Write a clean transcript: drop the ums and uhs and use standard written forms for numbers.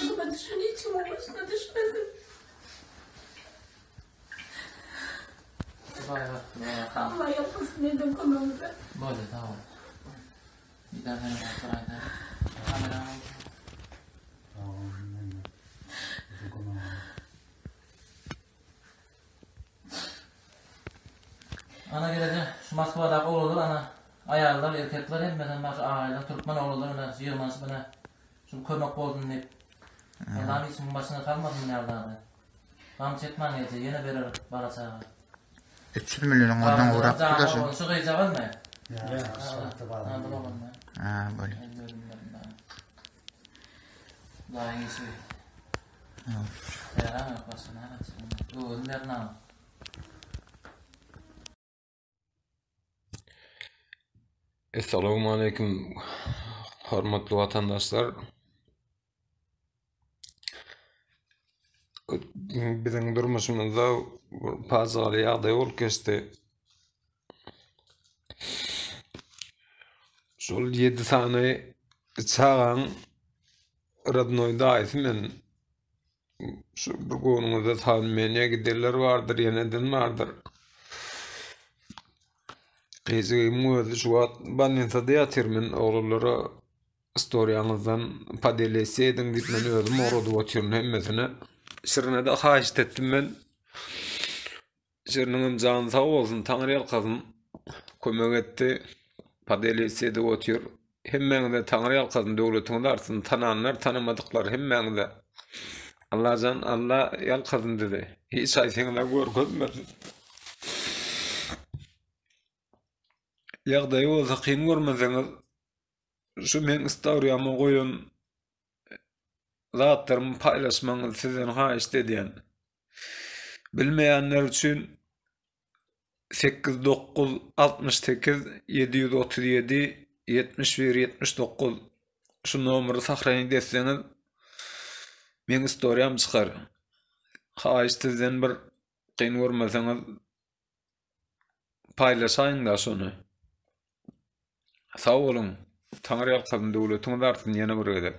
Başyma düşen hiç kimiň başyna düşmesin. Allah ýalkasyn eden kömegiňize. Boldy sag bol. Bir daha sen aýdaý. Kamerany Ana geleje şu Moskwadaky oglanlar ana aýallar erkekler hemmesem bar şu agaýlar türkmen oglanlar ine ýygnanyşyp ine şu kömek bolsun diýip. Allahym hiç kimiň başyna salmasyn bu ýaly zady. Gam çekmäň eje ýene berer bala çaga. 300 millionyň ondan gowrakdyr-da şu. Şu gyzjagazmy? Ýa, şahatda bar. Ha, bolýar. Hudaýyň işi. Ýaran ýok başga näme etsin. Öwezini berin agam. Essalamu aleýkum hormatly watandaşlar. Biziň durmuşymyzda bir pajygaly ýagdaý bolup geçdi. Şol 7 sany çagaň rodnoý daýysy men. Şu bir göwnüňizde salmeniýa gidenler bardyr, ýene eden bardyr. Gyzygymyň özi şu wagt bolnisada ýatyr, men oglanlara storiýaňyzdan podelesiýa ediň diýip men özüm ugradyp otyryn hemmesine. Şirine-de haýyşt etdim men. Şiriniňem jany sag bolsun, Taňry ýalkasyn. Kömek etdi. Podelisiýa edip otyr. Hemmäňize Taňry ýalkasyn, döwletiňiz artsyn. Tananlar, tanamadyklar hemmäňize. Allajan Alla ýalkasyn sizi. Hiç haýsyňyza görkezmesin. Ýagdaýy bolsa kyn görmeseňiz, şu meň istoriýama goýan zatlarymy paýlaşmagyňyzy sizden haýyşt edýän. Bilmeýänler üçin 8 9 68 737 71 79 şu nomeri sahranit etseňiz meň istoriýam çykar. Haýyşt sizden bir kyn görmeseňiz paýlaşaýyňda şony. Sag boluň. Taňry ýalkasyn döwletiňiz artsyn ýene bir gezek.